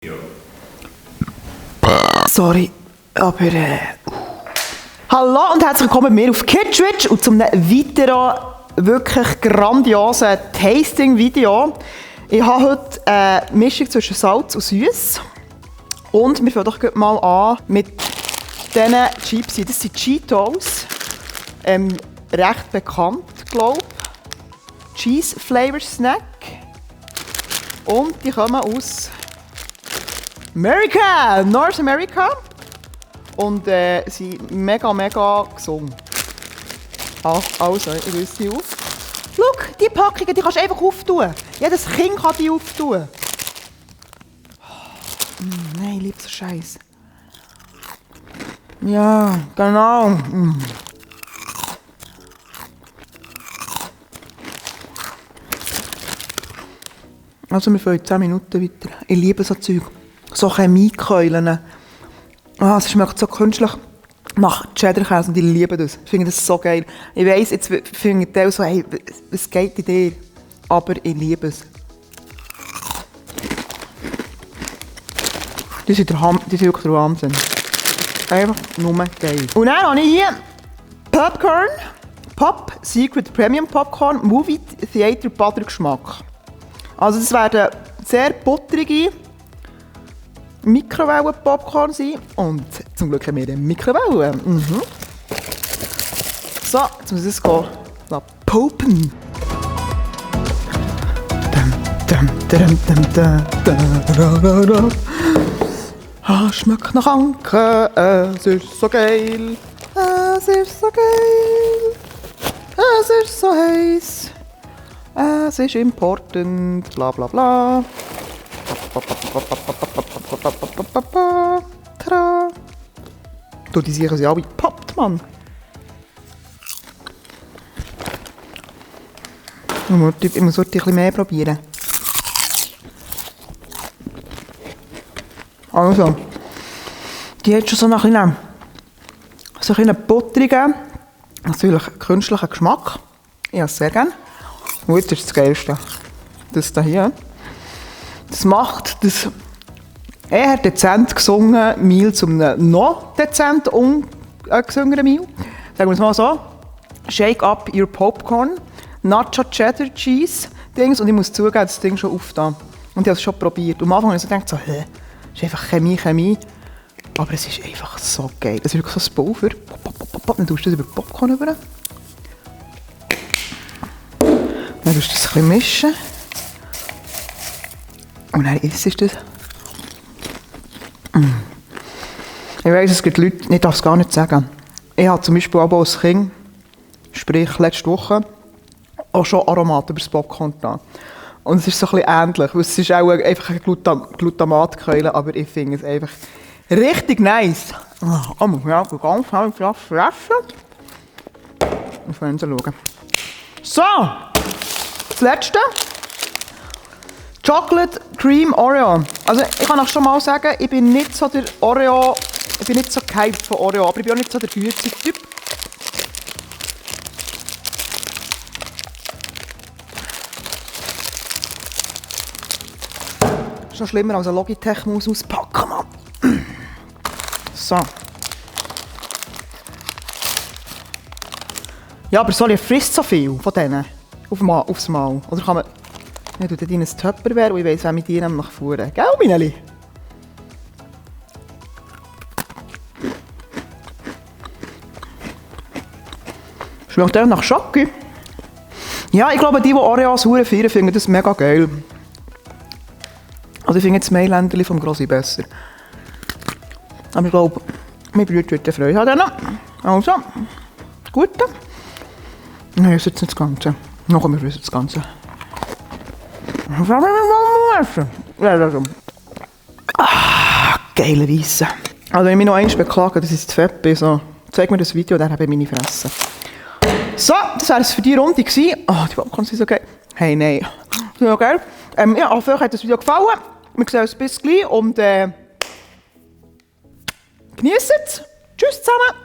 Ja. Sorry, aber Hallo und herzlich willkommen bei mir auf Kidswitch und zum weiteren wirklich grandiosen Tasting-Video. Ich habe heute eine Mischung zwischen Salz und Süß. Und wir fangen doch mal an mit diesen Chips. Das sind Cheetos. Recht bekannt, glaube ich. Cheese Flavor Snack. Und die kommen aus Amerika, North America. Und sind mega gesund. Also, ich löse sie auf. Schau, die Packungen, die kannst du einfach auftun. Jedes Kind kann die auftun. Nein, ich liebe so Scheiß. Ja, genau. Also, wir fangen 10 Minuten weiter. Ich liebe so Zeug. So Chemiekeulen. Es schmeckt so künstlich nach Cheddar-Käse und ich liebe das. Ich finde das so geil. Ich weiss, jetzt finde ich so, hey, was geht in dir? Aber ich liebe es. Die sind wirklich der Wahnsinn. Einfach nur geil. Und dann habe ich hier Popcorn. Pop Secret Premium Popcorn Movie Theater Butter Geschmack. Also das werden sehr butterige Mikrowellen-Popcorn sein. Und zum Glück haben wir eine Mikrowelle. So, jetzt muss es gehen. Popen. Schmeckt nach Anke. Es ist so geil. Es ist so geil. Es ist so heiß. Es ist important. Bla bla bla. Tada! Du, die sicher sind alle gepoppt, Mann. Ich muss heute ein bisschen mehr probieren. Also, die hat schon so einen butterigen, natürlich künstlichen Geschmack. Ich habe es sehr gerne. Und jetzt ist das Geilste. Das hier. Das macht das eher dezent gesungene Meal zu einem noch dezent ungesungenen Meal. Sagen wir es mal so. Shake up your popcorn, Nacho Cheddar Cheese Dings. Und ich muss zugeben, das Ding schon aufgetan. Und ich habe es schon probiert. Und am Anfang habe ich so gedacht, das ist einfach Chemie. Aber es ist einfach so geil. Es ist wirklich so ein Pulver. Dann tust du das über Popcorn rüber. Dann tust du das ein bisschen mischen. Und dann isst du das. Ich weiss, es gibt Leute, ich darf es gar nicht sagen. Ich habe zum Beispiel auch als Kind, sprich letzte Woche, auch schon Aromat über das Popcorn getan. Und es ist so ein bisschen ähnlich, weil es ist auch einfach eine Glutamatkeule, aber ich finde es einfach richtig nice. Oh, ja, ganz schnell das fressen. Und Fernsehen schauen. So, das Letzte. Chocolate Cream Oreo. Also ich kann euch schon mal sagen, ich bin nicht so der Oreo, ich bin nicht so gehypt von Oreo, aber ich bin auch nicht so der Gürzig-Typ. Das ist noch schlimmer als eine Logitech-Maus auspacken, Mann. So. Ja, aber Solly frisst so viel von denen aufs Mal. Oder kann man... Ich tue dann in ein Tupperware und ich weiss, wer mit dir nämlich fuhren. Gell, Mineli? Schmeckt der nach Schoki? Ja, ich glaube, die Oreos feiern, finden das mega geil. Also ich finde das Mailänderli vom Grossi besser. Aber ich glaube, mein Bruder wird Freude haben. Also, gut. Nein, ich jetzt nicht das Ganze. Noch einmal das Ganze. Geile Weisse. Also wenn ich mich noch einmal beklage, dass ich zu fett bin, so, zeig mir das Video, dann habe ich meine Fresse. So, das war es für die Runde gewesen. Oh, die Popcorn sind so geil. Hey, nein. Ja, geil. Ja, hoffe, euch hat das Video gefallen. Wir sehen uns bis gleich und genießt es. Tschüss zusammen.